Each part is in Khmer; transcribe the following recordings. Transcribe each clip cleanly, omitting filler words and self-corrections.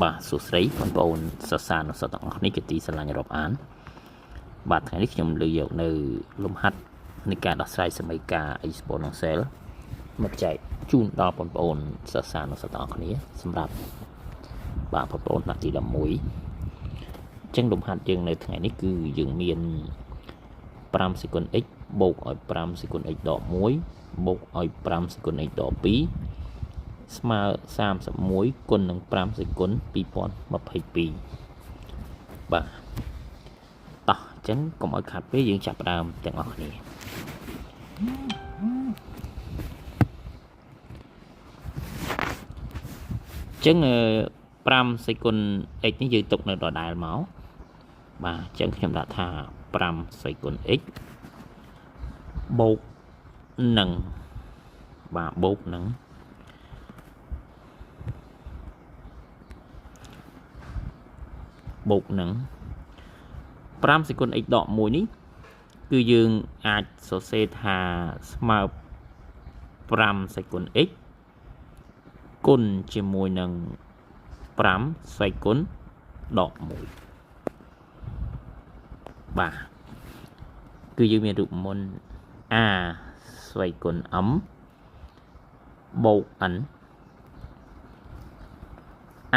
បាទសួស្តីបងប្អូនសិស្សានុសិស្សទាំងអស់គ្នាជាទីស្រឡាញ់រាប់អានបាទថ្ងៃនេះខ្ញុំលើកយកនៅលំហាត់នៃការដោះស្រាយសមីការ exponential មកចែកជូនដល់បងប្អូនសិស្សានុសិស្សទាំងអស់គ្នាសម្រាប់បាទបងប្អូនថ្នាក់ទី11អញ្ចឹងលំហាត់យើងនៅថ្ងៃនេះគឺយើងមាន5សេគុណ x បូកឲ្យ5សេគុណ x ដក1បូកឲ្យ5សេគុណ x ដក2ស្មើ31គុណនឹង5សេគុណ2022បាទតោះអញ្ចឹងកុំឲ្យខាត់ពេកយើងចាប់ផ្ដើមទាំងអស់គ្នាអញ្ចឹង5សេគុណ x នេះយើងទុកនៅដដែលមកបាទអញ្ចឹងខ្ញុំដាក់ថា5សេគុណ x បូកនឹងបាទបូកនឹងបូកនឹង5សេគុណ x ដក1នេះគឺយើងអាចសរសេរថាស្មើ5សេគុណ x គុណជាមួយនឹង5សេគុណដក1បាទគឺយើងមានរូបមន្ត a ស្វ័យគុណ m បូក n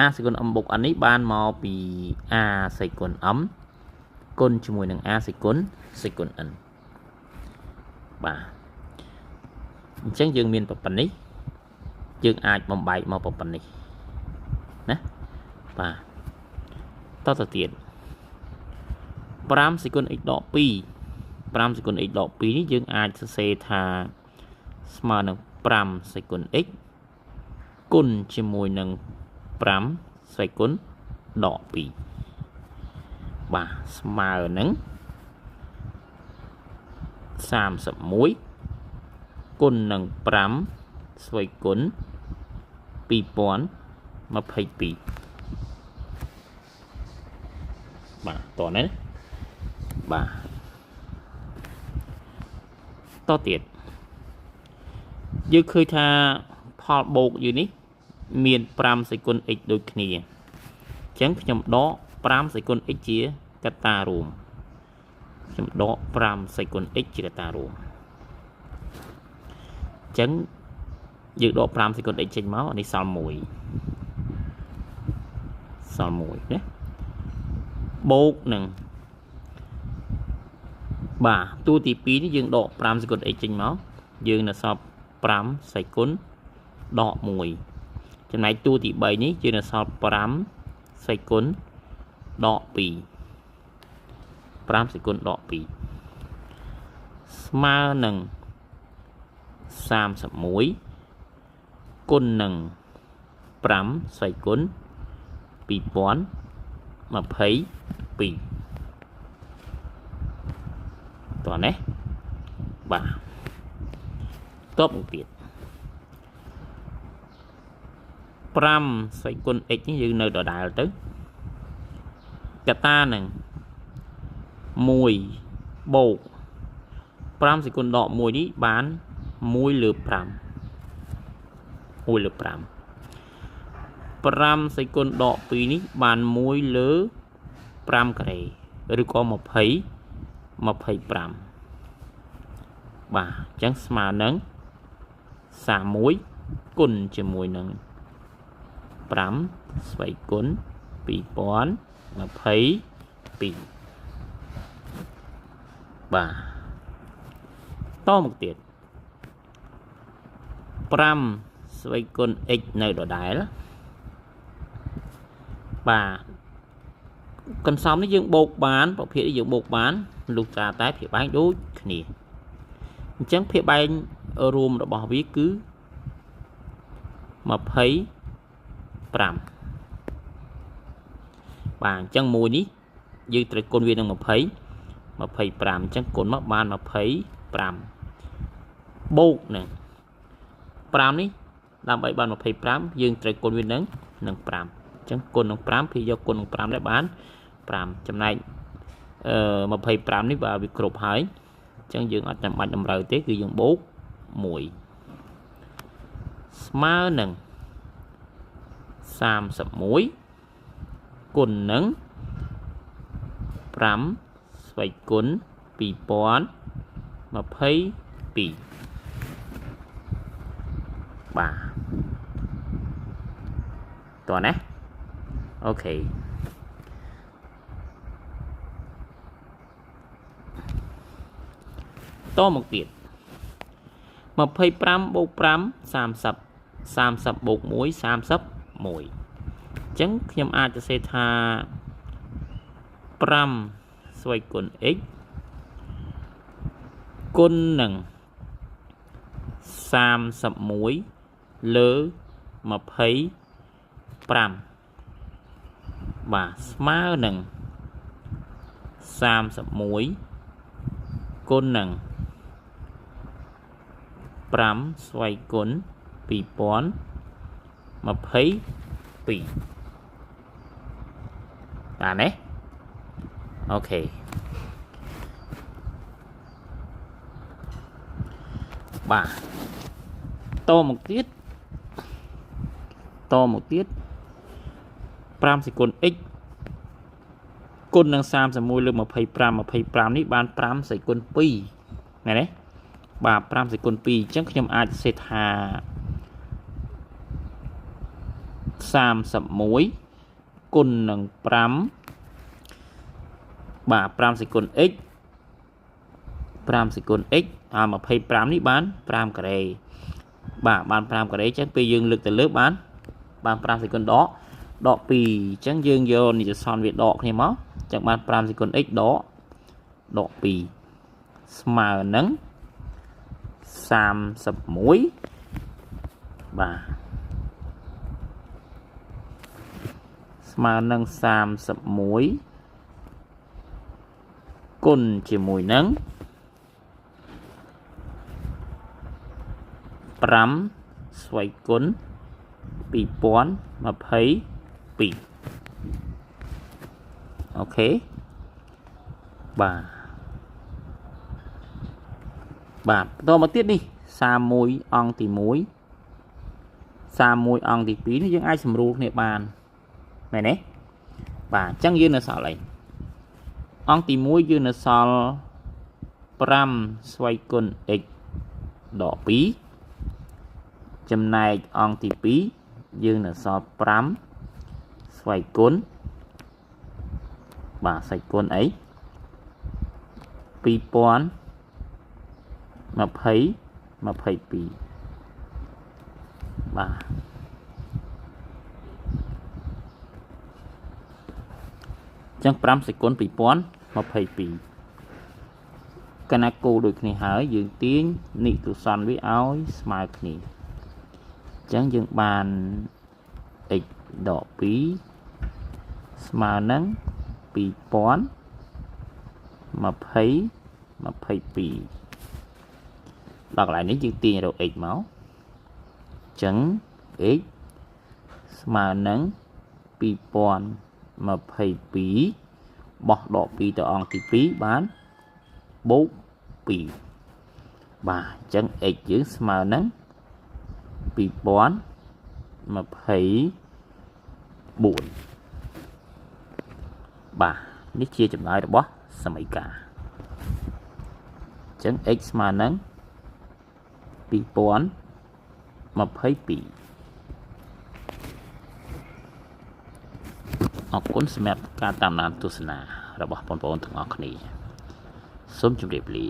a សេគុណ m បូក n នេះបានមកពី a សេគុណ m គុណជាមួយនឹង a សេគុណ n បាទអញ្ចឹងយើងមានប៉ុណ្ណេះយើងអាចបំបែកមកប៉ុណ្ណេះណាបាទតទៅទៀត5សេគុណ x ដក2 5សេគុណ x ដក2នេះយើងអាចសរសេរថាស្មើនឹង5សេគុណ x គុណជាមួយនឹង5សេគុណដក2បាទស្មើនឹង31គុណនឹង5ស្វ័យគុណ2022បាទតោះណាបាទតទៀតយើងឃើញថាផលបូកយើងនេះមាន5សេគុណ x ដូចគ្នាអញ្ចឹងខ្ញុំដក5សេគុណ x ជាកត្តារួមខ្ញុំដក5សេគុណ x ជាកត្តារួមអញ្ចឹងយើងដក5សេគុណ x ចេញមកនេះសល់1សល់1ណាបូកនឹងបាទតួទី2នេះយើងដក5សេគុណ x ចេញមកយើងនៅសល់5សេគុណដក1ចំណែកតួទី3នេះយើងនៅសល់5សេគុណដក2 5សេគុណដក2ស្មើនឹង31គុណនឹង5សេគុណ2022តោះណាបាទតបមកទៀត5សេគុណ x នេះយើងនៅដដែលទៅកត្តានឹង1បូក5សេគុណដក1នេះបាន1លើ5 1លើ5 5សេគុណដក2នេះបាន1លើ5ការ៉េឬក៏20 25បាទអញ្ចឹងស្មើនឹង31គុណជាមួយនឹង5ស្វ័យគុណ2022បាទតមកទៀត5ស្វ័យគុណ x នៅដដែលបាទកន្សំនេះយើងបូកបានប្រភេទនេះយើងបូកបានលុះត្រាតែភាគបែងដូចគ្នាអញ្ចឹងភាគបែងរួមរបស់វាគឺ25បាទអញ្ចឹងមួយនេះយើងត្រូវគុណវានឹង20 25អញ្ចឹងគុណមកបាន25បូកនឹង5នេះដើម្បីបាន25យើងត្រូវគុណវានឹង5អញ្ចឹងគុណនឹង5ភាគយកគុណនឹង5ដែរបាន5ចំណែក25នេះបាទវាគ្រប់ហើយអញ្ចឹងយើងអត់ចាំបាច់តម្រូវទេគឺយើងបូក1ស្មើនឹង 31 គុណនឹង5ស្វ័យគុណ2022បាទតោះណាអូខេតមកទៀត25បូក5 30 30បូក1 31អញ្ចឹងខ្ញុំអាចសរសេរថា5ស្វ័យគុណ x គុណនឹង31លើ25បាទស្មើនឹង31គុណនឹង5ស្វ័យគុណ2022បាទណាអូខេបាទតមកទៀតតមកទៀត5សេគុណ x គុណនឹង31លើ25 25នេះបាន5សេគុណ2មែនទេបាទ5សេគុណ2អញ្ចឹងខ្ញុំអាចសេថា31គុណនឹង5បាទ5សេគុណ x 5សេគុណ x អា25នេះបាន5ការ៉េបាទបាន5ការ៉េអញ្ចឹងពេលយើងលើកទៅលើបាន5សេគុណដក2អញ្ចឹងយើងយកនិច្ចសន្នវាដកគ្នាមកអញ្ចឹងបាន5សេគុណ x ដក2ស្មើនឹង31បាទស្មើនឹង31គុណជាមួយនឹង5ស្វ័យគុណ2022អូខេបាទបាទបន្តមកទៀតនេះ31អង្គទី1 31អង្គទី2នេះយើងអាចសម្រួលគ្នាបានមែនទេបាទអញ្ចឹងយើងនៅសល់អីអង្គទី1យើងនៅសល់5ស្វ័យគុណ x ដក2ចំណែកអង្គទី2យើងនៅសល់5ស្វ័យគុណបាទស្វ័យគុណអី2022បាទចឹង5សេគុណ2022កណាគោដូចគ្នាហើយយើងទាញនិទុសន្នវាឲ្យស្មើគ្នាអញ្ចឹងយើងបាន x ដក2ស្មើនឹង2022ដល់កន្លែងនេះយើងទាញរក x មកអញ្ចឹង x ស្មើនឹង2022បោះដក2ទៅអង្គទី2បានបូក2បាទអញ្ចឹង x យើងស្មើនឹង2024បាទនេះជាចម្លើយរបស់សមីការអញ្ចឹង x ស្មើនឹង2022អរគុណសម្រាប់ការតាមដានទស្សនារបស់បងប្អូនទាំងអស់គ្នាសូមជម្រាបលា